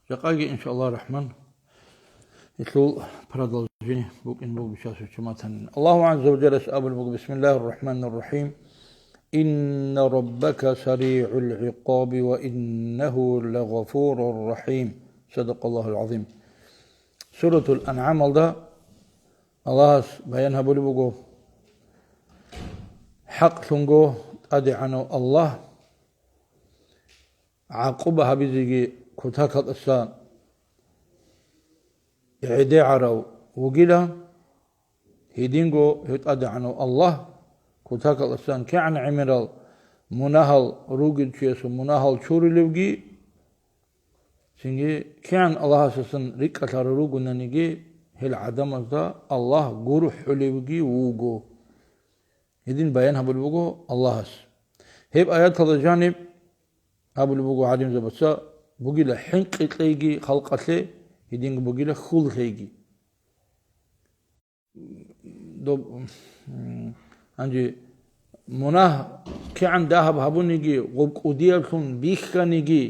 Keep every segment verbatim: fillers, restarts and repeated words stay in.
Жакъаги, иншааллагь рахман, гьелъул продолжение букӀин буго, щас гьучча матанин. Аллагьу гӀазза ва жаллас абулеб буго: «Бисмиллагьир рахманир рахим. Инна раббака саригӀул гӀикъаби ва иннагьу лагъафурур рахим». Садакъаллагьул гӀазим. Суратул АнгӀамалда Аллагьас баян гьабулеб буго, хӀакълъунго ТӀадегӀанав Аллагь гӀакъуба гьабизеги кутакалдаса гӀедегӀарав вугила, гьединго гьев ТӀадегӀанав Аллагь кутакалдасан кигӀан гӀемерал мунагьал, ругел чиясул мунагьал чурулевги, цинги кигӀан Аллагьасасан рикӀкӀалъарав ругонаниги, гьел гӀадамазда Аллагь гурхӀулевги вуго. Гьедин баян гьабулеб буго Аллагьас. Гьеб аяталда жаниб абулеб буго гӀалимзабаца, бугила хӀинкъи кьейги халкъалъе, гьединго бугила хьул лъейги. Доб-, м, гьанже мунагь кигӀан дагьаб гьабуниги, гъоб кӀудияблъун бихьаниги,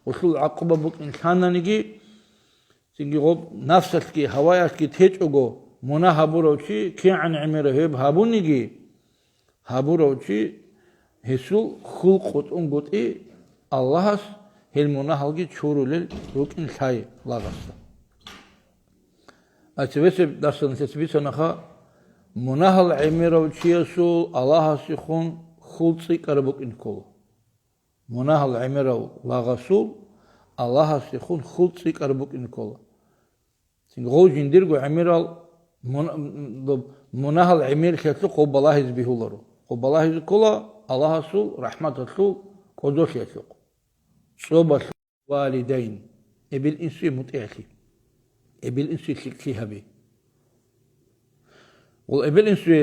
гъолъул гӀакъуба букӀин лъананиги, цинги гъоб нафсалъги гьаваялъги течӀого мунагь гьабурав чи, кигӀан гӀемерав гьеб гьабуниги, гьабурав чи, гьесул хьул къотӀунгутӀи Аллагьас гьел мунагьалги чурулел рукӀин лъай лагъасда. А цебесеб дарсаналъ бицанаха, мунагьал гӀемерав чиясул Аллагьасехун хьул цӀикӀкӀараб букӀин ккола. Мунагьал гӀемерав лагъасул Аллагьасехун хьул цӀикӀкӀараб букӀин ккола. Цинги гъов жиндирго гӀемерал мун-, доб мунагьал гӀемерлъиялъухъ гъов балагьизе бегьуларо. Гъов балагьизе ккола Аллагьасул рахӀматалъул кӀодолъиялъухъ. ЦӀобалъул валидайн, эбел-инсуе мутӀигӀлъи, эбел-инсуе лъикӀлъи гьаби. Гъол эбел-инсуе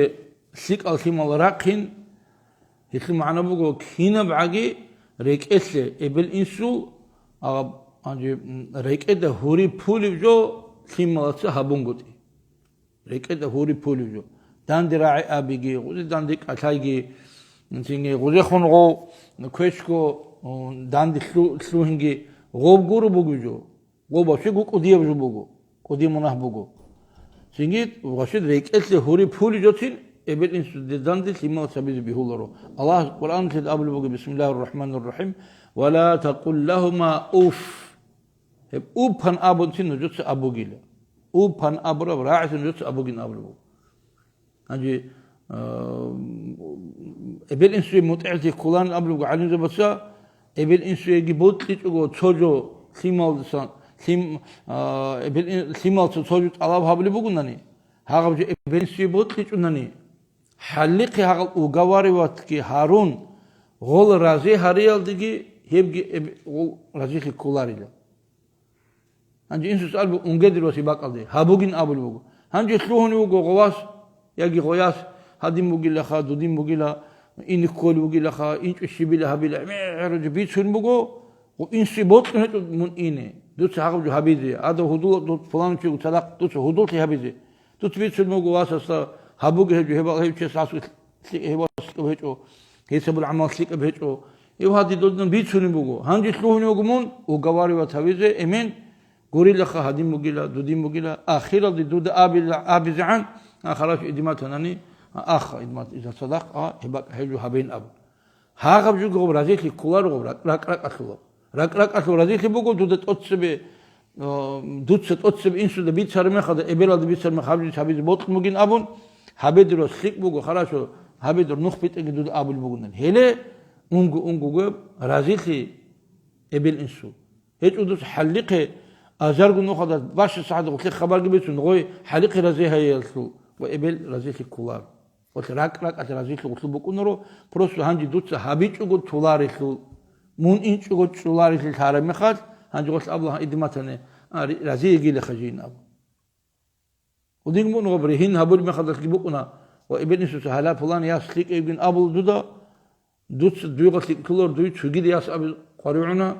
лъикӀал лъимал рахъин, гьелъул магӀна буго, кинабгӀаги рекӀелъе эбел-инсул, а, гьанже, м, рекӀеда гьури пулеб жо лъималаца гьабунгутӀи. РекӀеда гьури пулеб жо. Данде рагӀи абиги, гъузе данде кӀалъайги, цинги гъузехун гъов квешго, м, данде лъу-, лъугьинги гъов гуро буго жо. Гъоб вообще кӀудияб жо буго, кӀудияб мунагь буго. Цинги вообще рекӀелъе гьури пулеб жоцин эбел-инсуде данде лъимал сабизе бегьуларо. Аллагьас Къуръаналъе абулеб буго: «Бисмиллагьир рахӀманир рахӀим. Ва ла такъул лагьума уф». Гьеб уф-ан абунцин нужеца абугила. Уф-ан абураб рагӀи нужеца абугин абулеб буго. Гьанже, а, эбел-инсуе мутӀигӀлъи кколан абулеб буго гӀалимзабаца, эбел-инсуеги бокьичӀого цо жо лъималдасан, лъим-, а, эбел-ин-, лъималца цо жо тӀалаб гьабулеб бугонани, гьагъаб жо эбел-инсуе бокьичӀонани, хӀалихъе гьагъал уговариватги гьарун, гъол рази гьариялдеги гьебги эб-, гъол разилъи кколарила. Гьанже инсуца абулеб буго, унге дир вас гьеб бакӀалде, гьабугин абулеб буго. Гьанже лъугьунев вуго гъов вас, яги гъой яс, гьадин бугилаха, дудин бугила, ине кколев вугилаха, инчӀо щибила гьабила, гӀемер жо бицун буго, гъо инсуе бокьун гьечӀо мун ине. Дуца гьагъаб жо гьабизе, гьадав гьудул-, дур-, пуланав чиго цадахъ дуца гьудуллъи гьабизе. Дуца бицун буго васасда, гьабуге гьеб жо, гьеб-, гьев чияс гьасулъ-, гьев вас лъикӀаб гьечӀо, гьесабул гӀамал лъикӀаб гьечӀо. Гьев гьадин додин бицунеб буго. Гьанже лъугьунев вуго мун уговаривать гьавизе, эмен, гурилаха, гьадин бугила, дудин бугила, ахиралде дуда абила-, абизегӀан, а, хараш идиматанани, а, аха, идимат, иза цадахъ, а, гьеб бакӀ гьеб жо гьабин абун. Гьагъаб жуго гъоб разилъи кколаро гъоб ракӀ-, ракӀ-ракӀалъулаб. РакӀ-ракӀалъул разилъи буго дуда тӀоцебе, а, дуца тӀоцебе инсуда бицараб мехалда, эбелалда бицараб мехалда гьаб жо гьабизе бокьун бугин абун, гьабе дир вас лъикӀ буго, харашо, гьабе дир нух битӀаги дуда абулеб бугонан. Гьеле унго-унгого разилъи эбел-инсул. ГьечӀо дус хӀалихъе азарго нухалда баща сахӀат гъутлъе хабарги бицун, гъой хӀалихъе рази гьаялъул ва эбел разилъи кколар. Гъолъ ракӀ-ракӀалъ разилъи гъутлъу букӀунаро, просто гьанже дуца гьабичӀого туларелъул, мун инчӀого чӀоларелъи лъараб мехалъ, гьанже гъолъ абула идиматане, а, ри-, рази йигилаха жин абу. Гьудин мун гъаб ригьин гьабураб мехалдалъги букӀуна, ва эбел-инсуца гьала пулан яс лъикӀ йигин абула дуда, Дуца дуйгъа лъикӀлъулар дуй цогидияс абиз къваригӀуна.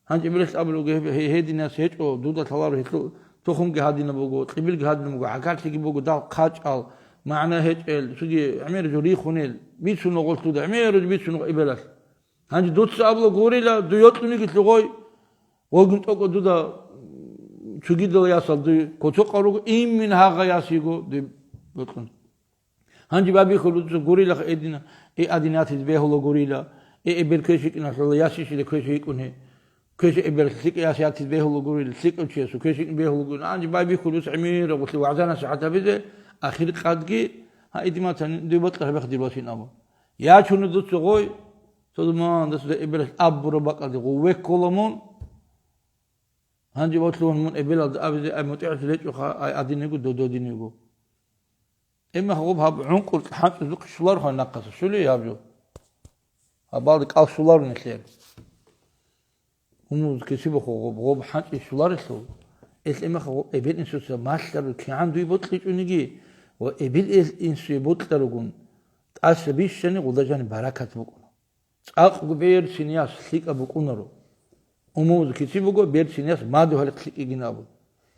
Гьанже эбелалъ абулеб буго, гьеб гьединияс гьечӀо, дуда лъаларо гьелъул тухумги гьадинаб буго, кьибилги гьадинаб буго, гӀагарлъиги буго, дал хъачӀал, магӀна гьечӀел, цоги гӀемер жо рихунел, бицун гъолъ дуда, гӀемер жо бицун эбелалъ. Гьанже дуца абула гурила, дуй йокьуниги лъугъой, Гъогин тӀокӀо дуда цогидал ясал дуй куцукъа руго, имин гьагъа яс йиго дуй бокьун. Гьанже байбихьулеб дуца гурилаха эдина, э, адинатиз бегьула гурила, э, эбел квеши кӀиналъула ясишила квеши йикӀун гье. Квеши эбел лъикӀ яс ятиз бегьула гурила, лъикӀав чиясул квеши кӀин бегьула гурила. Гьанже байбихьулеб дуца гӀемераб гъулъи вагӀза-насихӀат гьабизе, ахир къадги, гьа, идиматани дуй бокьа гьабеха дир васин абун. Ячуна дуца гъой, цо заман дасуда эбелалъ абураб бакӀалде гъов веккула мун. Гьанже валъугьун мун эбелалда абизе, ай мутӀигӀлъи речӀоха, ай адин йиго, додо дин йиго. Эмма гъоб гьаб гӀункъур хӀанчӀизухъе щуларухъан нахъаса, щулей гьаб жо? Гьабалда кӀал щулару нилъер. Умуз кесибухъ гъоб, гъоб хӀанчӀи щуларелъул, ил эмаха гъоб эбел-инсуца малъару кигӀан дуй бокьичӀониги ва эбел-инсуе бокьаругун тӀаса бищани гъуда жани баракат букӀуна. ЦӀакъго берцин яс лъикӀаб букӀунаро. Умумуз кици буго, берцин яс мадугьалихъ лъикӀигин абун.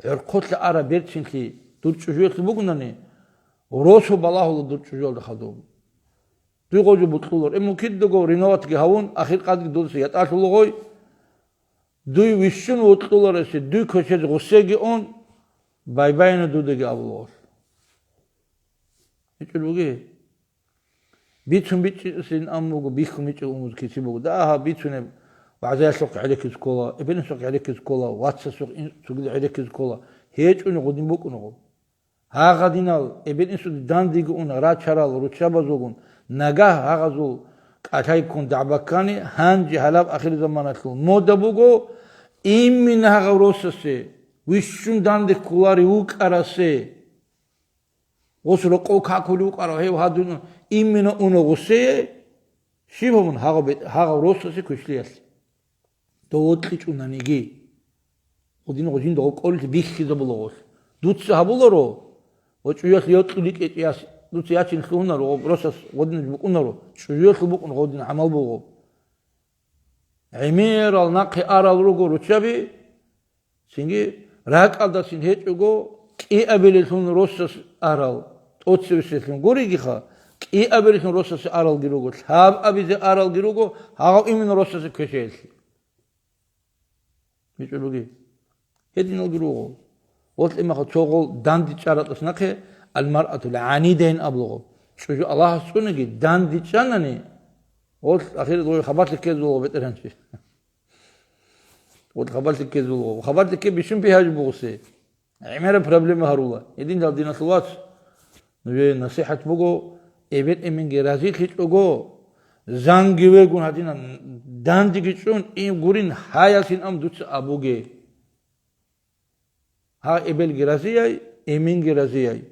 ГӀорхъолъа ара берцинлъи дур чӀужуялъул бугунани, росу балагьула дур чӀужуялда хадуб. Дуй гъожо бутӀлулар, э, мукидаго реноватги гьавун, ахир къадги дудаса ятӀалъула гъой. Дуй вищун вутӀлуларасе, дуй квешезе гъусеги ун, байбайина дудаги абула гъолъ. ГьечӀел бугей? Бицун бичӀчӀисин ам буго, бихьун бичӀчӀи умуз кици буго. Да, гьаб бицунеб вагӀзаялъухъ гӀерекиз ккола, эбел-инсухъ гӀерекиз ккола, вацасухъ ин-, цогидал гӀерекиз ккола. ГьечӀуни гъудин букӀуна гъоб. Гьагъадинал эбел-инсуде дандеги уна рачарал руччабазулгун, нагагь гьагъазул кӀалъай ккун дагӀба ккани, гьанже гьалаб ахирзаманалъул мода буго, имин гьагъав росасе, вищун данде кколарев вукӀарасе. Гъус рокъов какулев вукӀарав гьев гьадин имина уна гъусее, щиб гьабун гьагъав бетӀ-, гьагъав росасе квешлъиялъе. Дов вокьичӀунаниги, гъудин гъужинда гъов кӀолилъи бихьизабула гъолъ. Дуца гьабуларо, ва чӀуялъ йокьуликӀечӀияс дуца ячин лъугьунаро, гъоб росас гъудинаб букӀунаро, чӀужуялъул букӀун гъудин гӀамал буго. ГӀемерал нахъе арал руго руччаби, цинги ракӀалдасин гьечӀого, кӀиабилелъун росас арал, тӀоцевеселъун гуригиха, кӀиабилелъун росасе аралги руго, лъабабизе аралги руго, гьагъав имин росасе квешаялъе. БичӀчӀулуги. Гьединалги руго. Гъолъ имаха цо гъол дандичӀаратӀас нахъе, алмаръатул гӀанидайн абулаго. ЧӀужу Аллагьас цӀунаги дандичӀанани, гъолъ ахират гъой хабалъи ккезулго бетӀергьанчи. Гъолъ хабалъи ккезулго. Хабалъи ккеб бищун бигьаги бугъусе. ГӀемераб проблема гьарула. Гьедин дал диналъул вац. Нужее насихӀат буго, эбел-эменги разилъичӀого, занги вегун гьадинан дандеги чӀун, ин гурин гьаясин ам дуца абуге. Гьа эбелги разияй, эменги разияй.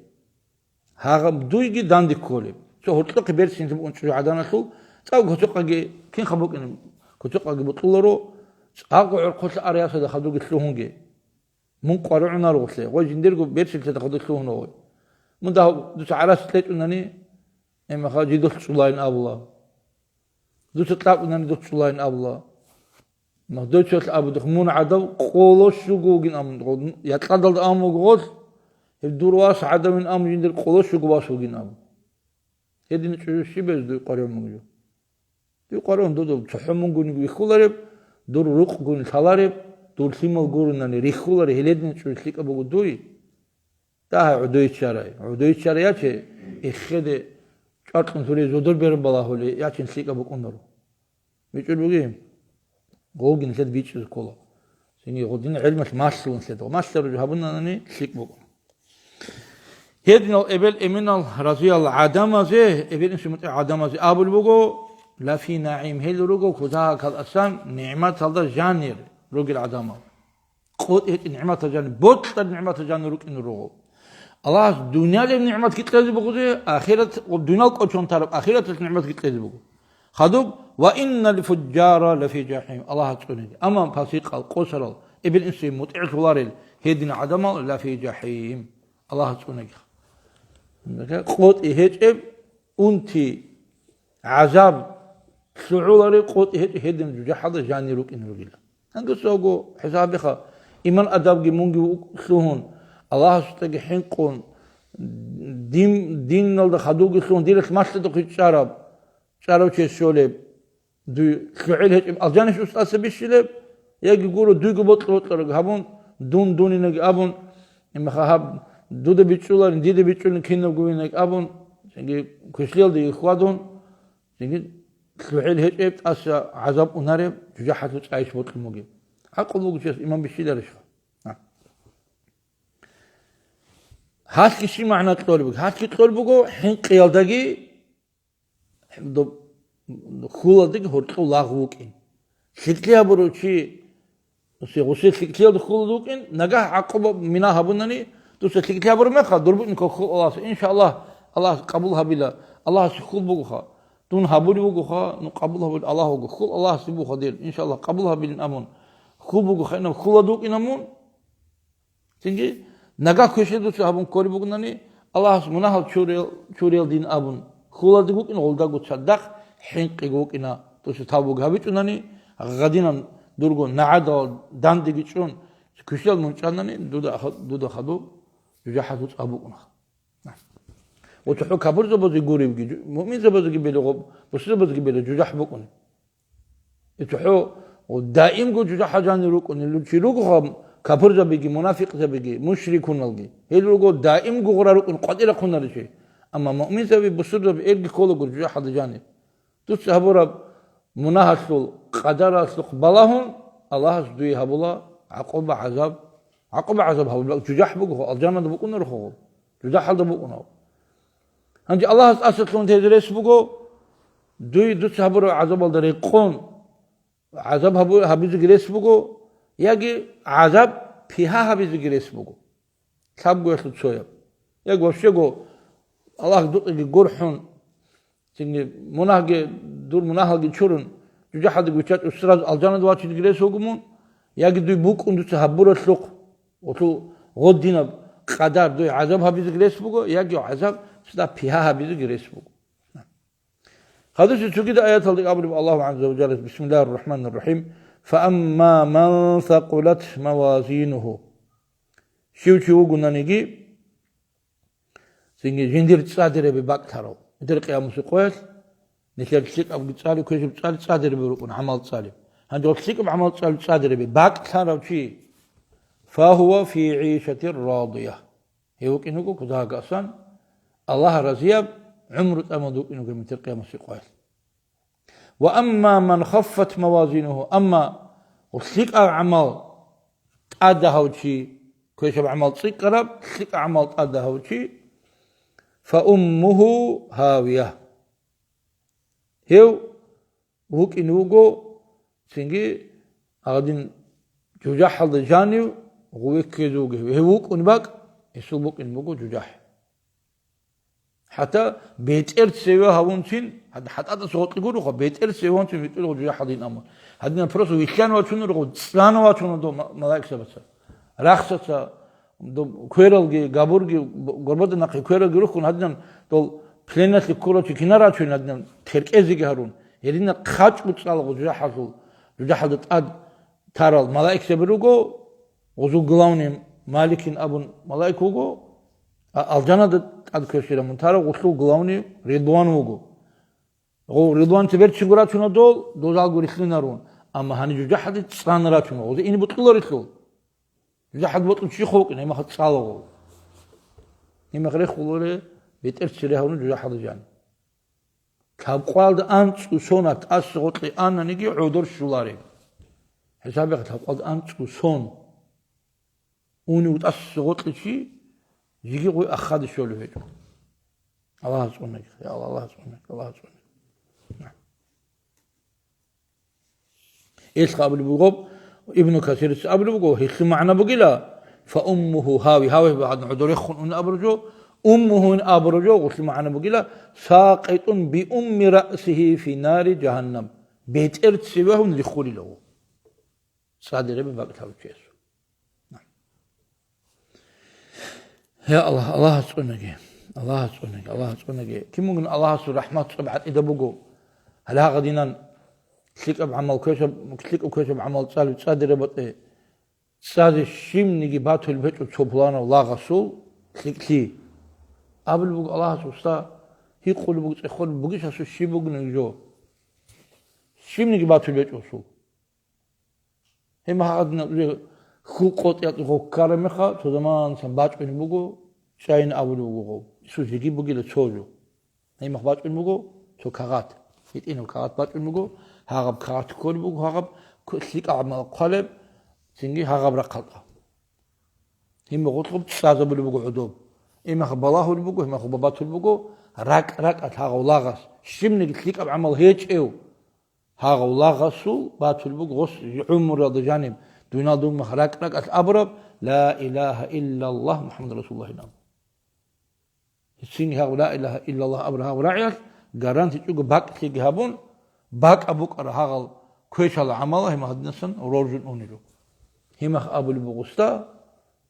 Гьагъаб дуйги данде кколеб. Цо гьоркьохъе берцинлъи букӀун чӀужу гӀаданалъул, цӀакъ куцукъаги, кинха букӀин, куцукъаги бутӀуларо, цӀакъго гӀорхъолъа араясада хадуги лъугьунги. Мун къваригӀунаро гъулъе, гъой жиндирго берцинлъида хадур лъугьуна гъой. Мун дагь дуца гӀарац кьечӀунани, эмаха жидулъ чӀулайин абула. Дуца кьабунани дуц чӀулайин абула. Мах дой цолъ абудухъ мун гӀадав къоло щуго вугин абун, якьадалда абун вуго гъолъ, гьеб дур вас гӀадавин абун жиндир къоло щуго вас вугин абун. Гьедин чӀужу щиб гьез дуй къваригӀун вугев? Дуй къваригӀун дуда цохӀо мунгуни вихьулареб, дур рукъгуни лъалареб, дур лъимал гурунани рихьулареб, гьеледин чӀужу лъикӀаб буго дуй. Дагьа гӀодой чарай, гӀодой чарай яче, эхеде чӀваркьун туре зодор берун балагьули ячин лъикӀаб букӀунаро. БичӀчӀулуги? Гъовги нилъеда бичӀчӀизе ккола. Цинги гъудин гӀелмалъ малъула нилъеда. Малъа руж гьабунани лъикӀ букӀуна. Гьединал эбел-эменал разиял гӀадамазе, эбел-инсул мутӀигӀ гӀадамазе абулеб буго, ла фи нагӀим, гьел руго кутакалъ асан нигӀматалда жанир ругел гӀадамал. КъотӀи гьечӀеб нигӀматал жанир, бокьараб нигӀматал жанир рукӀин руго. Аллагьас дуниялил нигӀматги кьезе бугозе, ахират, дуниял кӀочон тараб ахираталъ нигӀматги кьезе буго. Хадуб, ва иннал фуджара лафи жахим, Аллагьас цӀунаги. Амма пасикъал, къосарал, эбел-инсуе мутӀигӀлъуларел гьедин гӀадамал лафи жахим, Аллагьас цӀунаги. КъотӀи гьечӀеб, унти, гӀазаб, лъугӀулареб къотӀи гьечӀеб гьедин жужахӀалда жанир рукӀин ругила. Гьанже цого хӀисабиха, иман адабги мунги ву-, лъугьун, Аллагьасдаги хӀинкъун, дин, диналда хадуги лъугьун, диралъ малъадухъе чӀараб, чӀарав чи щолеб, дуй лъугӀел гьечӀеб алжанищ устӀаса бищилеб, Яги гуро, дуйго бокьа-бокьараб гьабун, дун дунинаги абун, имаха гьаб дуда бичӀчӀуларин, дида бичӀчӀулин кинабго винаги абун, цинги квешлъиялдаги хьвадун, цинги лъугӀел гьечӀеб тӀаса гӀазаб унареб жужахӀалъул цӀайищ бокьун бугеб. ГӀакъуба бугев чияс иман бищиларищха? А. Гьалъги щиб магӀна кьолеб буго? Гьалъги кьолеб буго, хӀинкъиялдаги доб-, хьуладаги гьоркьов лагъ вукӀин. ЛъикӀлъи гьабурав чи, гъусе, гъусе лъикӀлъиялда хьулад вукӀин, нагагь гӀакъуба мина гьабунани, дуца лъикӀлъи гьабураб мехалъ, дур букӀин ккола хьул Аллагьас. Иншааллагь, Аллагьас къабул гьабила, Аллагьасе хьул бугоха, дун гьабулев вугоха, ну, къабул гьабулев Аллагь вуго, хьул Аллагьасе бугоха дир, иншааллагь, къабул гьабилин абун. Хьул бугоха, инаб хьуладукӀин абун. Цинги, нагагь квешлъи дуца гьабун кколеб бугунани, Аллагьас мунагьал чурел-, чурел дин абун, хьулади вукӀин гъолдаго цадахъ хӀинкъиго вукӀина, дуца тавбуги гьабичӀунани, гъадинан дурго нагӀадал дандеги чӀун, квешлъиялда мун чӀанани, дуда, дуда хадуб жужахӀалъул цӀа букӀунаха. Ва цохӀо капурзабазе гуребги, муъминзабазеги беле гъоб, бусурбабазеги беле жужахӀ букӀуни. ИцухӀо даимго жужахӀал жанир рукӀунел чи ругоха, капурзабиги, мунафикъзабиги, мушрикуналги. Гьел руго даимго гъура рукӀун къватӀира хъунаричи. Амма муъминзаби, бусурзаби, элги кколагур жужахӀалда жанир. Дуца гьабураб мунагьалъул къадаралъухъ балагьун, Аллагьас дуе гьабула гӀакъуба-гӀазаб. ГӀакъуба-гӀазаб гьабулеб жужахӀ буго, алжаналда букӀунарохъо, жужахӀалда букӀунав. Гьанже Аллагьас тӀасалъугьун тезе рес буго, дуе дуца гьабураб гӀазабалда рекъон, гӀазаб гьабу-, гьабизеги рес буго, яги гӀазаб пигьа гьабизеги рес буго. Лъабгоялъул цояб. Яги вообще-го Аллагь дукъиги гурхӀун, цинги мунагьги, дур мунагьалги чурун, жужахӀалдаги виччачӀо сразу алжаналда вачидаги рес вуго мун, яги дуе букӀун дуца гьабуралъухъ, гъолъул гъодинаб къадар дуе гӀазаб гьабизеги рес буго, яги гӀазаб цадахъ пигьа гьабизеги рес буго. Хадусе цогидаб аяталда абулеб Аллагьу гӀазза ва жаллас, бисмиллагьир рахӀманир рахӀим, «Фаамма ман сакъулат мавазинугьу». Щив чи вугонаниги, цинги жиндир цӀадираби бакӀлъарав. Гьедир къиямасеб къоялъ нилъер лъикӀабги цӀалеб, квешаб цӀалеб, цӀадираби рукӀун, гӀамал цӀалеб. Гьанже гьаб лъикӀаб гӀамал цӀалеб, цӀадираби бакӀлъарав чи, «фагьува фи гӀишатир радия». Гьев вукӀин вуго кутакасан, Аллагь разияб гӀумру тӀамун вукӀин вуго гьев къиямасеб къоялъ. «Ва амма ман хаффат мавазинугьу», амма лъикӀаб гӀамал тӀадаб гьав чи, квешаб гӀамал цӀикӀкӀараб, лъикӀаб гӀамал тӀадаб гьав чи, «фа уммугьу гьавия». Гьев вукӀин вуго, цинги гьадин жужахӀалда жанив гъуве ккезе вуго. Гьев вукӀун бакӀ, гьесул букӀин буго жужахӀ. ХӀатта бетӀер цеве гьавунцин, гьад-, хӀатӀадаса гъоркье гуроха, бетӀер цеве гьавунцин витӀулев жужахӀалдин амма. Гьадинаб просто вилълъан вачунарого, цӀан вачуна дов ма-, малаикзабаца. Рахсаца, доб-, квералги, габурги, б-, горбада нахъе квералги рухьун гьадинан, дол пленалъе ккурав чи кинар рачун гьадинан, теркӀезеги гьарун, гьединаб хъачӀго цӀалго жужахӀалъул, жужахӀалда тӀад тарал малаикзаби руго, гъузул главный Маликин абун малаик вуго, а, алжаналда тӀад квешлъарав мун тарав гъулъул главный Ридван вуго. Гъов Ридванти берцинго рачуна дол, дол жалго рилълъинарун, амма гьаниб жужахӀалде цӀан рачуна, гъозе ине бокьуларелъул. ЖужахӀалде бокьун чи хъувукъин, гьеб мехалъ цӀалугъул. Гьеб мехалъ рехуларе бетӀер цере гьавун жужахӀалде жан. Лъабкъоялда анцӀго сон тӀаса гъоркье ананиги гӀодор щолареб. ХӀисабе лъабкъоялда анцӀго сон. Унев тӀаса гъоркье чи, жеги гъой ахаде щолев гьечӀо. Аллагьас цӀунаги, я Аллагь, Аллагьас цӀунаги, Аллагьас цӀунаги. Элха абулеб буго, Ибну Касирица абулеб буго, гьелъул магӀна бугила, фа уммугьу гьави, гьави багьадин гӀодорехун ун абураб жо, уммугьу ин абураб жо, гьелъул магӀна бугила, сакъитун би умми раъсигьи фи нари жагьаннам. БетӀер цеве гьавун риххулила гьев. ЦӀадираби бакӀ лъалев чиясул. Я Аллагь, Аллагьас цӀунаги, Аллагьас цӀунаги, Аллагьас цӀунаги. Кин мугин Аллагьасул рахӀмат цӀоб гӀатӀида буго. Гьале гьагъадинан лъикӀаб гӀамал квешаб, лъикӀаб квешаб гӀамал цӀалев цӀадираб батӀе, цӀазе щибниги батулеб гьечӀо цо пуланав лагъасул лъикӀлъи. Абулеб буго Аллагьас, уста, гьикъулеб буго, цӀехолеб бугищ гьасул щиб бугониги жо? Щибниги батулеб гьечӀо гьасул. Гьеб гьадинал уже хьул къотӀиялъ гъов ккараб мехалъ, цо заманасан бачӀунеб буго, чӀайин абулеб буго гъов. Исус жеги бугила цо жо. Гьеб мехалъ бачӀунеб буго цо кагъат. ГьитӀинаб кагъат бачӀунеб буго, гьагъаб кагъат кколеб буго, гьагъаб ку-, лъикӀаб гӀамал хъвалеб, цинги гьагъаб рахъалда. Гьеб мехалъ гъоб цӀазабулеб буго гӀодоб. Гьеб мехалъ балагьулеб буго, гьеб мехалъ батулеб буго, ракӀ-ракӀалъ гьагъав лагъас, щибниги лъикӀаб гӀамал гьечӀев. Гьагъав лагъасул батулеб буго гъос гӀумруялда жаниб, дуниялда вугеб мехалъ ракӀ-ракӀалъ абураб, «Ла илагьа иллаллагь МухӀаммадун расулуллагь» абун. Гьесин гьагъав «Ла илагьа иллаллагь» абураб гьагъав рагӀиялъ гарантичӀого бакӀлъиги гьабун, бакӀаб букӀараб гьагъал квешал гӀамалал гьеб гьадинасан роржун унел руго. Гьеб мехалъ абулеб буго гъосда,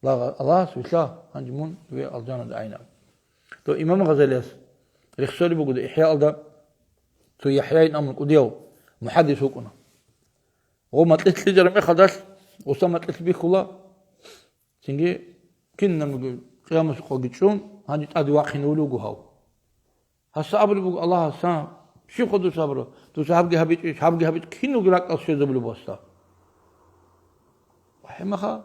Лагъа-, Аллагьас вилълъа, гьанже мун ве алжаналда айинаб. Дов имам Гъазалияс рехсолеб буго дов ИхӀяалда, цо ЯхӀяин абун кӀудияв мухӀаддис вукӀуна. Гъов макьилъ кьижараб мехалдалъ, гъосда макьилъ бихьула, цинги кинабго къиямасеб къоги чӀун, гьанже тӀаде вахъине вуго гьав. Гьасда абулеб буго Аллагьас, щибха дуца абураб? Дуца гьабги гьабичӀищ, гьабги гьабичӀ, киналго ракӀалде щвезабулеб гьасда. Гьеб мехалъ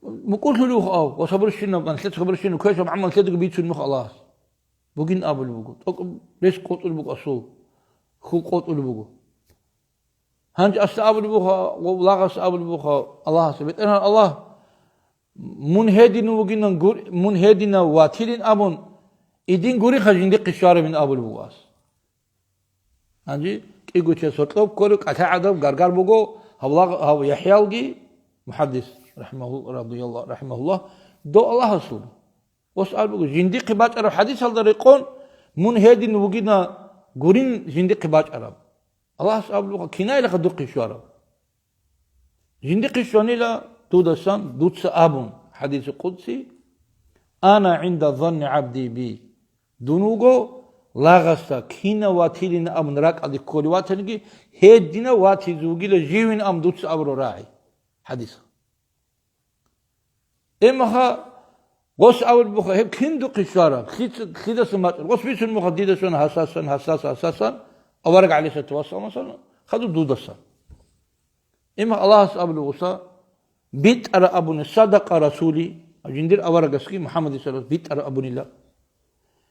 мукӀурлъулев вуго гьав, ва сабурщинав, нилъеца сабурщинав, квешаб гӀамал нилъедаго бицунеб мехалъ Аллагьас. Бугин абулеб буго, тӀокӀаб рес къотӀулеб буго асул, хьул къотӀулеб буго. Гьанже асда абулеб буго, лагъас абулеб буго Аллагьасе, БетӀергьан Аллагь, мун гьедин вугинан гур-, мун гьединав ватилин абун, идин гуриха жиндихъе щварабин абулеб буго ас. Гьанже кӀиго чияс гьоркьоб кколев кӀалъагӀадаб гаргар буго гьав лагъ-, гьав ЯхӀялги, мухӀаддис, рахӀимагьу-, радияллагьу, рахӀимагьуллагь, дов Аллагьасул. Гъос абулеб буго, жиндихъе бачӀараб хӀадисалда рекъон, мун гьедин вугина гурин жиндихъе бачӀараб. Аллагьас абулеб буго, кинайилаха духъе щвараб? Жиндихъе щванила дудасан, дуца абун, хӀадиси къудси, «Ана гӀинда занни гӀабди би». Дун вуго лагъасда, кинав ватилин абун ракӀалде кколев ватаниги, гьединав ватизе вугила живин абун дуца абураб рагӀи. ХӀадис. Гьеб мехалъ гъос абулеб буго, гьеб кин духъе щвараб, лъица-, лъидасан бачӀараб? Гъос бицун буго, дида щвана гьасасан, гьасасан, гьасасан, авараг гӀалайгьиссалату вассаламасан, хадуб дудасан. Гьеб мехалъ Аллагьас абулеб буго, битӀараб абуни, садакъа расули, жиндир аварагасги МухӀаммадица битӀараб абунила.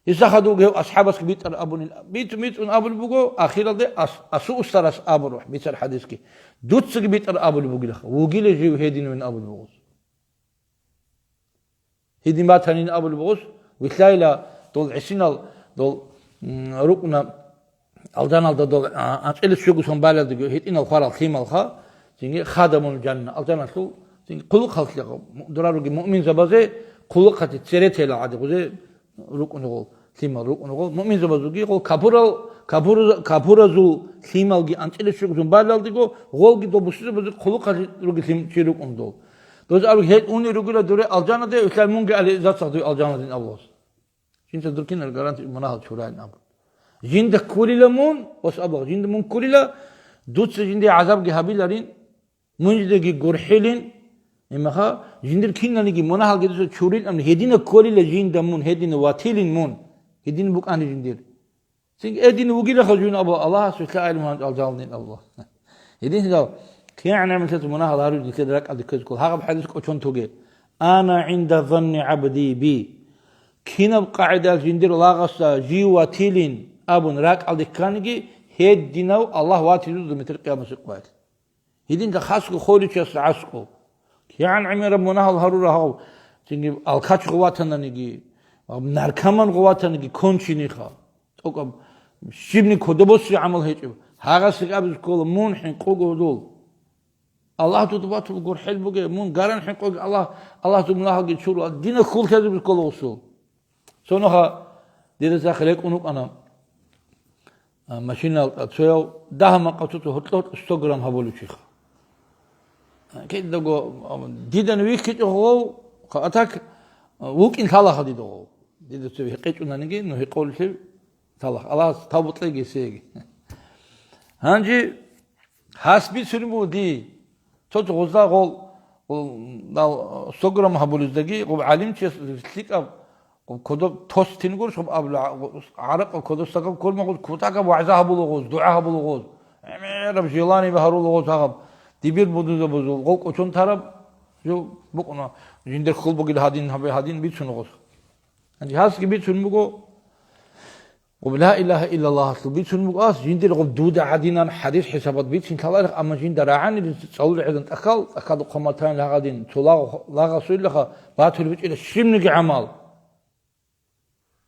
Гьесда хадуб гьев асхӀабасги битӀараб абунила. БитӀун-битӀун абулеб буго, ахиралде ас-, асул устарас абураб бицар хӀадисги. Дуцаги битӀараб абулеб бугилаха. Вугила жив гьединавин абулеб буго. Гьедин батанин абулеб буго, вилълъайила дол гӀисинал, дол, м, рукӀуна алжаналда дол, а, анцӀила щугусан балалдего гьитӀинал хварал лъималха, цинги хадамун жанна, алжаналъул, цинги хъулухъалъе, дураруги муъминзабазе хъулухъати цере тела гӀади гъузе рукӀунгъул, лъимал рукӀунгъул, муъминзабазулги гъул капурал, капура-, капуразул лъималги анцӀила щугусан балалдего, гъолги дол бусизабазул хъулухъалъе руги лъим чи рукӀун дол. Доз абу гьел уни ругила дуре алжанаде, вилълъай мунги али зацах дуй алжанадин Аллагьас. Жинца дур кинар гаранти мунагьал чурайин абу. Жинда кколила мун, ос абу, жинда мун кколила, дуца жинде гӀазабги гьабиларин, мун жиндаги гурхӀилин, имаха, жиндир киналниги мунагьалги дуца чурилан, гьедина кколила жинда мун, гьедина ватилин мун, гьедин букӀани жиндир. Цинги эдин вугилаха жуйин абу Аллагьас вилълъа гӀелму гьанчӀ алжалнин Аллагь. Гьединлъидал, кигӀан гӀемерлъиялъ мунагьал гьарулел нилъеда ракӀалде ккезе ккола. Гьагъаб хӀадис кӀочон тоге. «Ана гӀинда занни гӀабди би». Кинаб къагӀидал жиндир лагъасда жив ватилин абун ракӀалде кканиги, гьединав Аллагь ватизул думетир къиямасеб къоялъ. Гьединлъа хасго холичиясда аскӀов. КигӀан гӀемераб мунагьал гьарура гьав, цинги алкач гъуватананиги, наркоман гъуватаниги кончиниха. ТӀокӀаб щибни кодобоси гӀамал гьечӀеб. Гьагъасги абизе ккола, мун хӀинкъуго гьудул. Аллагь дуда батул гурхӀел бугеб, мун гаран хӀинкъуге Аллагь, Аллагь дун мунагьалги чурула, дина хьул лъезе ккола усул. Цоноха дида цахъ рекӀун вукӀана, а, машиналда цояв дагьа-макъа цо-цо гьоркьор сто грамм гьабулев чиха. Кидаго, а, дидан вихьичӀо гъов, а так, а, вукӀин лъалаха дида гъов. Дида цо гьекъечӀунаниги, ну гьекъоллъи лъалаха. Аллагьас тавбу кьеги, сеги. Гьанже Гьас бицунеб буго дие. Цо-цо гъозда гъол, гъол, дал, сто грамм гьабулездаги, гъоб гӀалимчияс лъикӀаб, гъоб кодоб тостин гурищ, гъоб абула, гъоб гӀаракъа кодоб стакаб кколма гъоз, кутакаб вагӀза гьабула гъоз, дугӀа гьабула гъоз. ГӀемераб желание гьарула гъоз гьагъаб. Дибир будузабузул гъол кӀочон тараб жо букӀуна, жиндир хьул бугел гьадин, гьабе гьадин бицун гъос. Гьанже гьасги бицун буго, ва ла илагьа иллаллагьалъул бицун буго ас, жиндир гъоб дуда гьадинан хӀадис хӀисабат бицин лъаларих, амма жинда рагӀанилин цӀалул гӀезан тӀахьал, тӀахьалда хъоматайин лагъадин, цо лагъ-, лагъасуйлаха батул бичӀила щибниги гӀамал.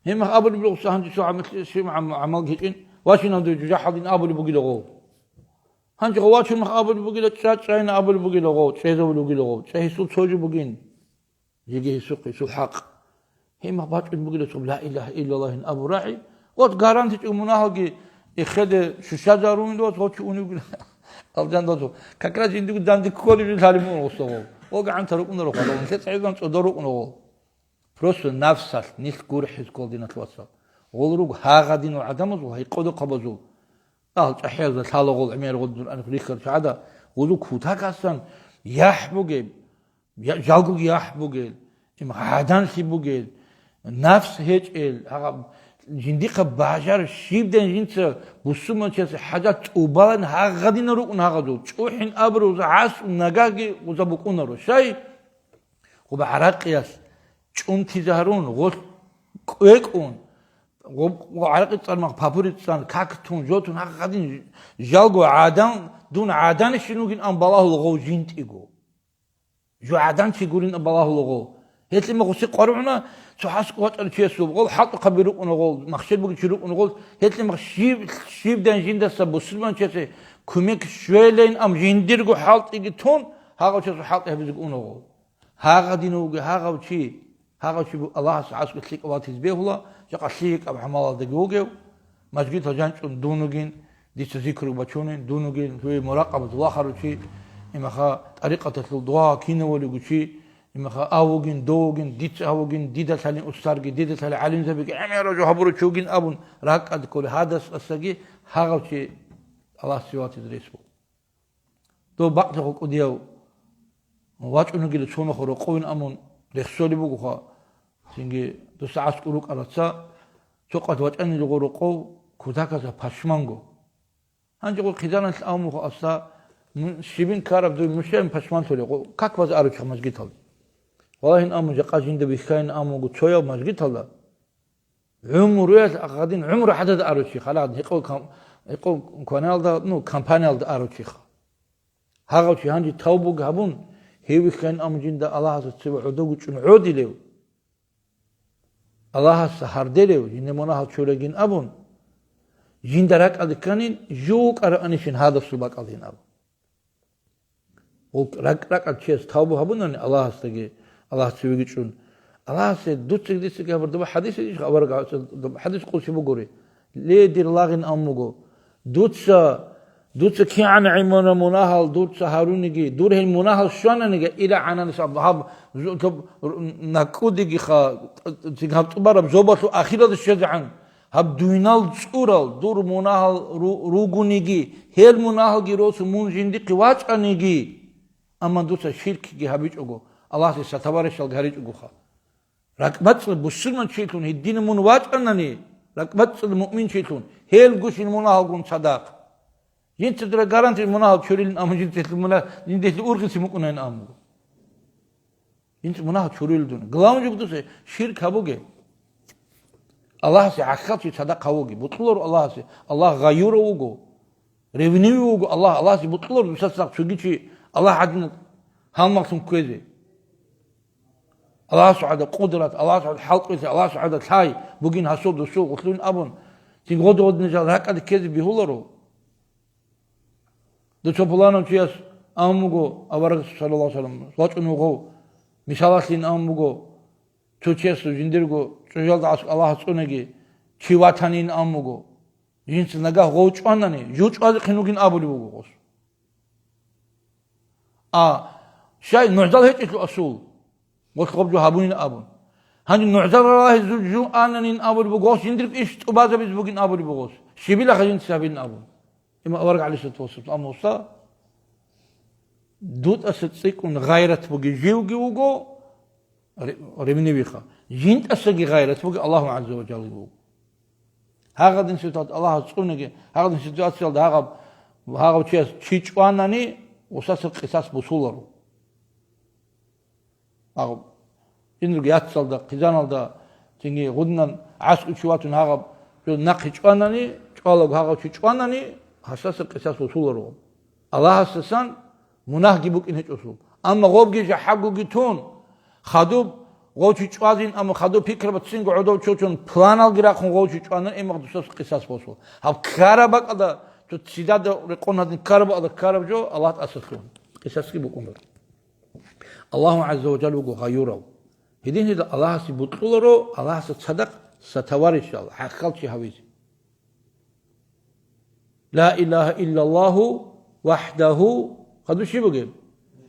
Гьебмах абулеб буго, гьанже цо гӀамал-, щиб гӀам-, гӀамал гьечӀин, вачинав дуе жужахӀалдин абулеб бугила гъов. Гьанже гъов вачун мах абулеб бугила, чӀа-, чӀайин абулеб бугила гъов, чӀезавулеб бугила гъов, чӀей гьесул цо жо бугин. Жеги гьесухъ, гьесул хӀакъ. Гьебмах бачӀун бугила цо ла илагьа иллаллагьин абу рагӀи. Вот гарантичӀого мунагьалги эхеде щущазарун, вот гъочи унев вугила. Алжан досу. Как раз жиндиго данде кколеб жо лъалеб мун гъосда гъов. ОгӀанта рукӀунаро хъалон, лъецӀ гӀезан цӀодор рукӀуна гъов. Просто нафсалъ нилъ гурхӀиз ккол, диналъ вацал. Гъол руго гьагъадинал гӀадамазул, гьайкъодухъабазул. Агьлу чӀахӀиязда лъала гъол гӀемер гъоддур анихъ рихьарчагӀада, гъулу кутакасан яхӀ бугеб, я-, жалгоги яхӀ бугел, им гӀаданлъи бугел, нафс гьечӀел, гьагъаб жиндихъа бажар щибден жинца бусурманчиясе хӀажат тӀубалан гьагъадина рукӀун гьагъадул, чӀухӀин абуруза гӀасун нагагьги уза букӀунаро. Щай? Гъуба гӀаракъиялъ чӀунтизе гьарун, гъолъ кӀвекӀун, гъоб-, гъо гӀаракъи цӀар мах папури цӀан, как тун, жо тун, гьагъадин жалго гӀадан, дун гӀаданищин вугин ан балагьула гъов жинтӀиго. Жо гӀадан чи гурин ан балагьула гъов. Гьелъимах гъуси къваригӀуна, цо хӀасго вачӀарав чиясул гъол хӀалтӀухъаби рукӀуна гъол, махщел бугев чи рукӀуна гъол, гьелъимах щив-, щивдан жиндаса бусурманчиясе кумек щвелейин ам жиндирго хӀалтӀиги тун, гьагъав чиясул хӀалтӀи гьабизеги уна гъол. Гьагъадинав вугев гьагъав чи, гьагъав чи бу-, Аллагьас гӀаскӀо лъикӀав ватизе бегьула, жакъа лъикӀаб гӀамалалдаги вугев, мажгитал жанчӀун дун вугин, дица зикру бачунин, дун вугин, гьуе муракъабат вахарав чи, имаха тӀарикъаталъул дугӀа кинавулев вуго чи, имаха ав вугин, дов вугин, дица гьав вугин, дида лъалин устарги, дида лъалин гӀалимзабиги, гӀемерав жо гьабурав чи вугин абун, ракӀад кколев гьадасдасаги гьагъав чи Аллагьасе ватизе рес буго. Дов бакълъи кӀудияв вачӀунагила цо нухалъ рокъовин амун рехсолеб бугоха. Цинги дуса гӀаскӀур рукӀараца цо къад вачӀанилего рокъов кутакаса пашманго. Гьанже гъур хъизаналъ авмухъ аса, м-, щибин ккараб дуй мушаин пашманлъулев, гъу-, как база аручӀа мажгиталда. Валагьин амун жакъа жинда вихьайин амуго цояв мажгиталда. ГӀумруялъ гьадин гӀумру хӀадада аручи, халагъ гьекъо кам-, гьекъо кваналда, ну, компаниялда аручиха. Гьагъав чи гьанже тавбуги гьабун, гьев вихьайин амун жинда Аллагьасда цеве гӀодов гучӀун гӀодилев, Аллагьасда гьарделев, жинда мунагьал чурегин абун, жинда ракӀалде кканин, жугьукъараанищин гьадасул бакӀалдин абун. Гъул ракӀ-ракӀал чияс тавбу гьабунани Аллагьасдаги, Аллагь цевеги чӀун, Аллагьасе дуцаги дицаги гьабар дуба хӀадис иш авараг гьаб-, дуба хӀадис къулси бугури. Ле, дир лагъин аммуго. Дуца, дуца кигӀан гӀемана мунагьал дуца гьаруниги, дур гьел мунагьал щвананиги, ила гӀананис аб-, гьаб, зу-, тоб-, р-, накӀкӀудигиха, цин гьаб тӀубараб зобалъул ахиралда щвезегӀан. Гьаб дуйнал цӀурал дур мунагьал ру-, ругониги, гьел мунагьалги росу мун жиндихъе вачӀаниги, амма дуца ширкги гьабичӀого, Аллагьасе сатабарищал гьаричӀогоха. РакӀбацӀцӀад бусурманчилъун гьедина мун вачӀанани, ракӀбацӀцӀад муъминчилъун, гьел гущин мунагьалгун цадахъ. Жинца дура гарантия мунагьал чурилин, амма жинцалъ муна-, жиндилъ ургъиси мукӀунайин амма. Жинца мунагьал чурил дун. Главное жо дуса ширк гьабуге. Аллагьасе гӀахьалчи цадахъ гьавуге. БутӀуларо Аллагьасе. Аллагь гъаюрав вуго. Ревнивый вуго Аллагь. Аллагьасе бутӀуларо дуса цадахъ цоги чи Аллагь гӀадин гьалмагълъун кквезе. Аллагьасул гӀада къудрат, Аллагьасул гӀада хӀалкъизе, Аллагьасул гӀада лъай бугин гьасул дусул гъулъун абун, цин гъодо-гъодинал жал ракӀалде ккезе бегьуларо. Дуца пуланав чияс абун буго, аварагас, саллаллагьу гӀалайгьи ва саллам, вачӀун вугев, мисалалъин абун буго, цо чияс жиндирго чӀужалда аскӀ Аллагьас цӀунаги, чи ватанин абун буго. Жинца нагагь гъов чӀванани, жив чӀвазехъин вугин абулеб буго гъос. А, щай, нугӀзал гьечӀелъул асул, гъос гъаб жо гьабунин абун. Гьанже нугӀзал ралагьизул жив ананин абулеб буго гъос, жиндирго иш тӀубазабиз бугин абулеб буго гъос. Щибилаха жинца гьабилин абун. Имам авараг гӀалайгьиссалату вассалам, амма гъоса, дутӀаса цӀикӀкӀун гъайрат бугев живги вуго, ре-, ревнивыйха. ЖинтӀасаги гъайрат бугев Аллагьу гӀазза ва жалла вуго. Гьагъадин ситуация Аллагьас цӀунаги, гьагъадин ситуациялда гьагъаб, гьагъав чияс чи чӀванани, гъусаса къисас босуларо. Агъ, инрги яцалда, хъизаналда, цинги гъуднан гӀаскӀучи ватун гьагъаб жо нахъе чӀванани, чӀвалаго гьагъав чи чӀванани, гьасдаса къисас босуларо. Аллагьасдасан мунагьги букӀин гьечӀосул. Амма гъобги жахӀагоги тун, хадуб гъов чи чӀвазин, амма хадуб пикрабацинго гӀодов чочун, планалги рахъун гъов чи чӀванан, имагъ дусас къисас босул. Гьаб ккараб бакӀалда, цо цидада рекъон гьадин ккараб бакӀалда ккараб жо Аллагь тӀасалъугьун. Къисасги букӀунар. Аллагьу гӀазза ва жалла вуго гъайурав. Гьединлъидал Аллагьасе бокьуларо, Аллагьасда цадахъ сатаварищал, гӀахьалчи гьавизе. Ла илагьа иллаллагьу вахӀдагьу, хадуб щиб бугеб?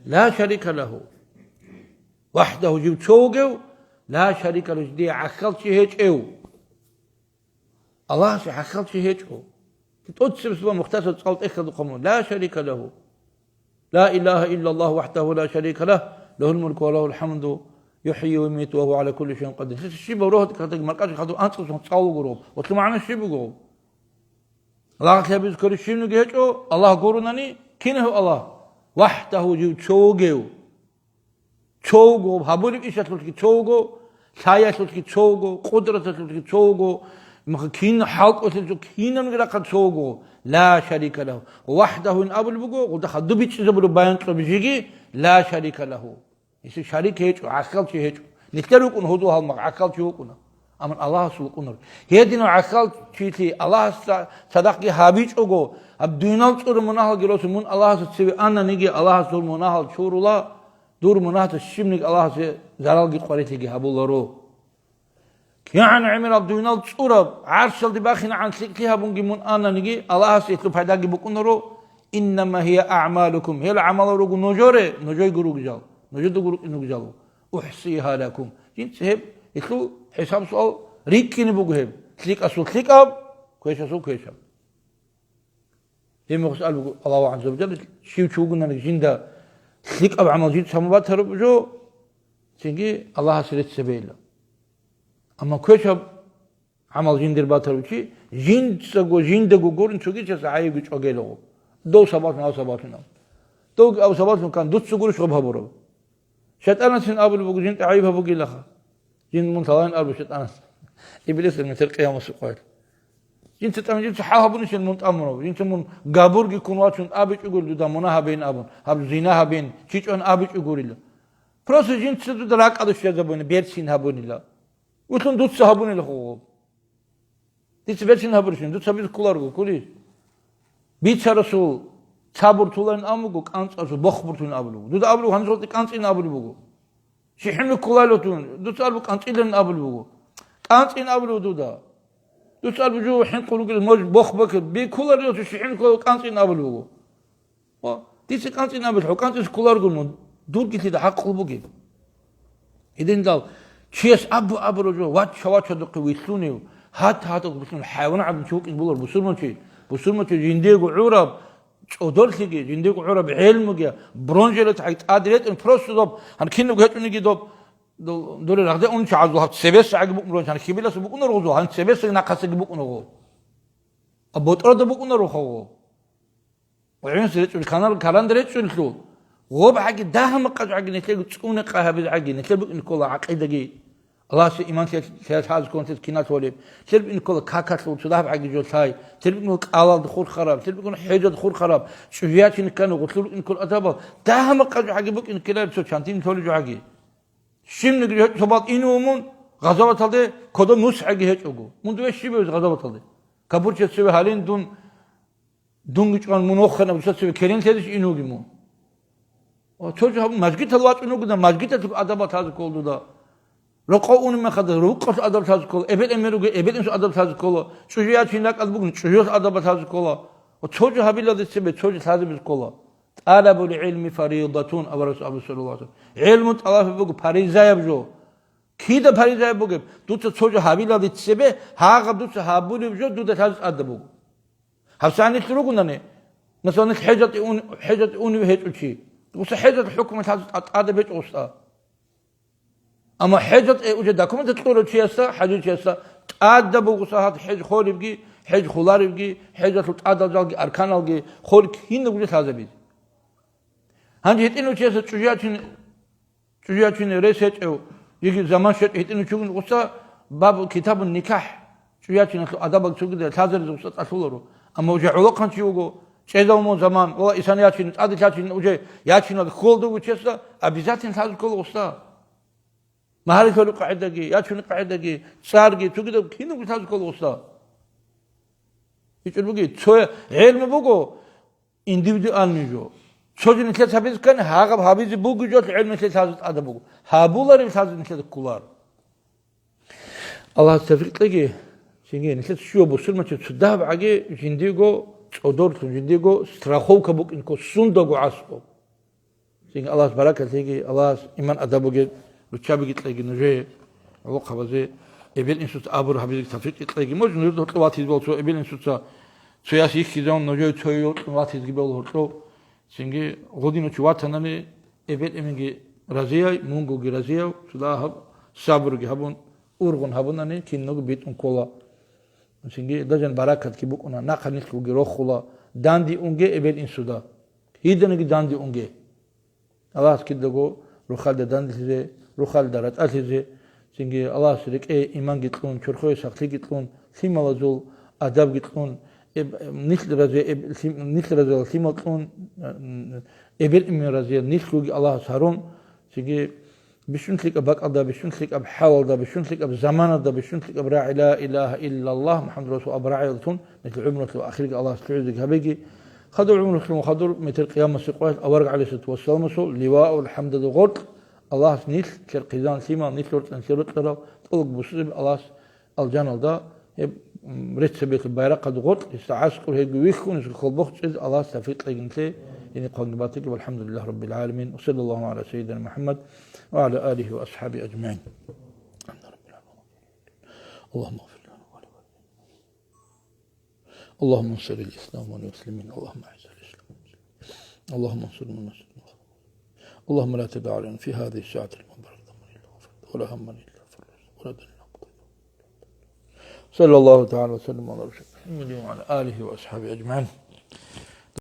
Ла шарика лагьу. ВахӀдагьу жив цо вугев, ла шарика лагьу, жидее гӀахьалчи гьечӀев. Аллагьасе гӀахьалчи гьечӀо. ТӀоцебесеб мухтасаб цӀал тӀехьалда хъван буго, ла шарика лагьу. Ла илагьа иллаллагьу вахӀдагьу ла шарика лагь, лагьул мулку ва лагьул хӀамду, юхӀйи ва юмиту ва гьува гӀала кулли шайин къадир. Щибаб рогьатӀа ккардаги маркӀачӀул хадур анцӀаб цӀалуго роб. Ва лъугӀана щиб буго? Лагълъи гьабизе кколев щивниги гьечӀо, Аллагь гурунани, кин гьев Аллагь? ВахӀдагьу жив цо вугев. Цо вуго, гьабулеб ишалъулъги цо вуго, лъаялъулъги цо вуго, къудраталъулъги цо вуго, мах-, кин хӀалкӀолъулъ кинабги рахъа цо вуго, ла шарика лагьу. ВахӀдагьуин абулеб буго, гъуда хадуб бичӀчӀизабулеб баян кьоби жеги, ла шарика лагьу. Гьесие шарик гьечӀо, гӀахьалчи гьечӀо. Нилъер рукӀун гьудул гьалмагъ гӀахьалчи вукӀуна. Амма Аллагьасул вукӀунар. Гьединав гӀахьалчилъи Аллагьас цадахъги гьабичӀого, гьаб дуйнал цӀура мунагьалги росу мун Аллагьасда цеве ананиги, Аллагьас дур мунагьал чурула, дур мунагьалда щибниги Аллагьасе заралги къварилъиги гьабуларо. КигӀан гӀемерал дуйнал цӀураб, гӀаршалде бахинегӀан лъикӀлъи гьабунги мун ананиги, Аллагьасе гьелъул пайдаги букӀунаро, иннама гьия агӀмалукум, гьел гӀамалал руго нужере, нужойго ругел, нужедаго рукӀин ругел. УхӀсигьа лакум. Жинца гьеб, гьелъул хӀисаб-суал рикӀкӀине буго гьеб. ЛъикӀасул лъикӀаб, квешасул квешаб. Гьеб мехалъ абуго Аллагьу гӀазза ва жалла, щив чи вугонаниги жинда лъикӀаб гӀамал жинца гьабун батараб жо, цинги Аллагьасе рецц гьабейила. Амма квешаб гӀамал жиндир батарав чи, жинцаго, жиндаго гурин цоги чияс гӀайибги чӀвагейлаго. Дов сабаблъун, гьав сабаблъун абун. Довги гьав сабаблъун ккан, дуца гурищ гъаб гьабураб? ШайтӀанацин абулеб буго, жинда гӀайиб гьабугилаха. Жин мун лъалаин абу шайтӀанас. Иблисил метер къиямасеб къоялъ. Жинца тӀамун, жинца хӀал гьабунищин мун тӀамурав? Жинца мун габурги ккун вачун абичӀо гурила дуда мунагь гьабейин абун, гьаб зина гьабейин, чи чӀван абичӀо гурила. Просто жинца дуда ракӀалде щвезабуна, берцин гьабунила. Вутлъун дуца гьабунила хъугъу. Дица берцин гьабурищин, дуца гьабизе кколарого, кколищ? Бицарасул цабур туларин абун буго, кӀанцӀарасул бохбур тулин абулеб буго. Дуда абулеб буго, гьанже гъоркье кӀанцӀин абулеб буго. ЩихӀин кколарин тун, дуца арбу кӀанцӀиларин абулеб буго. КӀанцӀин абулеб дуда. Дуца арбу жо хӀинкъун ругел, мож бохбакел, бекуларин, щихӀин ккола кӀанцӀин абулеб буго. Ва дица кӀанцӀин абулеб, хӀу кӀанцӀизе кколаргун мун, дурги лъида хӀакъул бугеб? Гьединал чияс абу-абура жо, вача-вачадухъе вилълъунев, гьат-гьатухъе вилълъунев, хӀайван гӀадин чи вукӀин булар бусурманчи, бусурманчи жиндиего гӀураб, цӀодорлъиги, жиндиего гӀураб гӀелмуги, бронежилет гьай тӀад ретӀун, просто доб, гьан кинабго гьечӀониги доб, дол-, доре рагъде ун чагӀазул гьаб цебесагӀаги букӀун бронежилет, гьан хибиласа букӀунаргъузул, гьан цебесаги нахъасаги букӀунаргъу. А ботӀрода букӀунарухъавгъу. ГӀинс речӀун, канал каранда речӀунлъул. Гъоб гӀаги, дагьа-макъа гӀаги, нилъего цӀуне къай гьабиз гӀаги, нилъер букӀин ккола гӀакъидаги. Аллагьасе иман лъе-, лъе-, лъазе кколан киналъ гьолеб. Лъер букӀин ккола какалъул цо дагьаб гӀаги жо лъай. Лъер букӀин ккола кӀалалда хурхараб, лъер букӀин хӀежалда хурхараб. ЧӀужуячин ккани гъулъур букӀин ккола адабал. Дагьа-макъа гӀаги букӀин ккелареб цо чантин лъолеб жо гӀаги. Щибниги гьечӀо цо бал инев мун гъазаваталде кодоб нус гӀаги гьечӀого. Мун дуе щиб гьез гъазаваталде? Капурчияс цеве гьалин дун Дунги чӀван мун вохана, дуца цеве керен лъедищ ин вугин мун? Ва цо жо гьабун, мажгитал вачӀун вугода, мажгиталъул адабал лъазе ккола дуда. Рокъов унеб мехалда, рокъов адаб лъазе ккола, эбел-эмен ругел, эбел-инсул адаб лъазе ккола, чӀужу ячин ракӀалда бугин, чӀужуялъул адаб лъазе ккола. Ва цо жо гьабилалде цебе цо жо лъазабизе ккола. ТӀалабул гӀилми фаридатун, абу Расул абу саллаллагьу гӀалайгьи ва саллам. ГӀилму тӀалаб буго паризаяб жо. Кида паризаяб бугеб? Дуца цо жо гьабилалде цебе, гьагъаб дуца гьабулеб жо дуда лъазе тӀадаб буго. ГьабсагӀат нилъ ругунани, масала, нилъ хӀежалде ун-, хӀежалде унев гьечӀо чи. Дуца хӀежалъул хӀукму лъазе тӀа-, тӀадаб гьечӀо, уста. Амма хӀежалде уже документ кьурав чиясда, хӀажи чиясда тӀадаб буго сагьат хӀеж холебги, хӀеж хуларебги, хӀежалъул тӀадал жалги, арканалги, хол кинаб уже лъазабизе. Гьанже гьитӀинав чиясда чӀужу ячине, чӀужу ячине рес гьечӀев, йиги заман щвечӀев гьитӀинав чи вугин гъуса, баб китабун никахӀ, чӀужу ячиналъул адабал цогидал лъазаризе гъуса тӀалъуларо. Амма уже гӀолохъанчи вуго, чӀезавун заман, вала исан ячин, тӀаде лъачин, уже ячинал хьолда вугев чиясда обязательно лъазе ккола гъуса. Магьарилъулеб къагӀидаги, ячунеб къагӀидаги, цӀарги, цогидаб кинабго лъазе ккола гъуса. ГьечӀеб буги, цо гӀелму буго, индивидуальный жо. Цо жо нилъеца гьабизе ккани, гьагъаб гьабизе бугеб жо гӀелму нилъеца лъазе тӀадаб буго. Гьабулареб лъазе нилъеда кколар. Аллагьас тавфикъ кьеги, цинги нилъеца щивав бусурманчи цо дагьаб гӀаги жиндиего цӀодорлъун, жиндиего страховка букӀинго сундаго гӀасго. Цинги Аллагьас баракат лъеги, Аллагьас иман адаб бугеб руччабиги кьеги нужее, гӀолохъабазе, эбел-инсуца абур гьабизеги тавфикъ кьеги. Может, нужеда гьоркьов ватизе бала цо эбел-инсуца, цояс йихьизавун нужее цо йокьун ватизеги бала гьоркьов. Цинги гъодинав чи ватанани, эбел-эменги разияй, мунгоги разияв, цо дагьаб сабурги гьабун, ургъун гьабунани, кинабго битӀун ккола. Цинги даже баракатги букӀуна, нахъа нилъгоги рохула, данде унге эбел-инсуда. Гьединаги данде унге. Аллагьас кидаго рухалда данделъизе, рухалда ратӀалъизе, цинги Аллагьас рекӀее иманги кьун, чорхое сахлъиги кьун, лъималазул адабги кьун, эб-, нилъ разе-, эб-, лъим-, нилъ разиял лъимал кьун, м, эбел-эмен разиял нилъгоги Аллагьас гьарун, цинги бищун лъикӀаб бакӀалда, бищун лъикӀаб хӀалалда, бищун лъикӀаб заманалда, бищун лъикӀаб рагӀи ла илагьа иллаллагь МухӀаммад расул абураб рагӀиялда тун нилъ гӀумруялъул ахирги Аллагьас лъугӀизеги гьабеги. Хадур гӀумрулъун хадур метер къиямасеб къоялъ авараг гӀалайгьиссалату вассаламасул ливаул хӀамдалда гъоркь Аллагьас нилъ, нилъер хъизан лъимал, нилъ рорцӀцӀан нилъер рокьарал тӀолго бусурбаби Аллагьас алжаналда гьеб, м, реццабилъул байрахъалда гъоркь, гьесда гӀаскӀур гьебги вихьун, гьесул хьолбохъ чӀезе Аллагьас тавфикъ кьеги нилъее, гьениб хъванги батаги, валхӀамдулиллагьи раббил гӀаламин. Ва саллаллагьу гӀала сайидина МухӀаммад ва гӀала алигьи ва асхӀабигьи ажмагӀин. اللهم اغفر لنا ولوالدينا. اللهم انصر الإسلام والمسلمين. اللهم أعز الإسلام والمسلمين. اللهم انصر من نصر المسلمين. اللهم لا تدع لنا في هذه الساعة المباركة ذنبا إلا غفرته ولا هما إلا فرجته ولا دينا إلا قضيته. صلى الله تعالى وسلم على رسوله محمد وعلى آله وأصحابه أجمعين.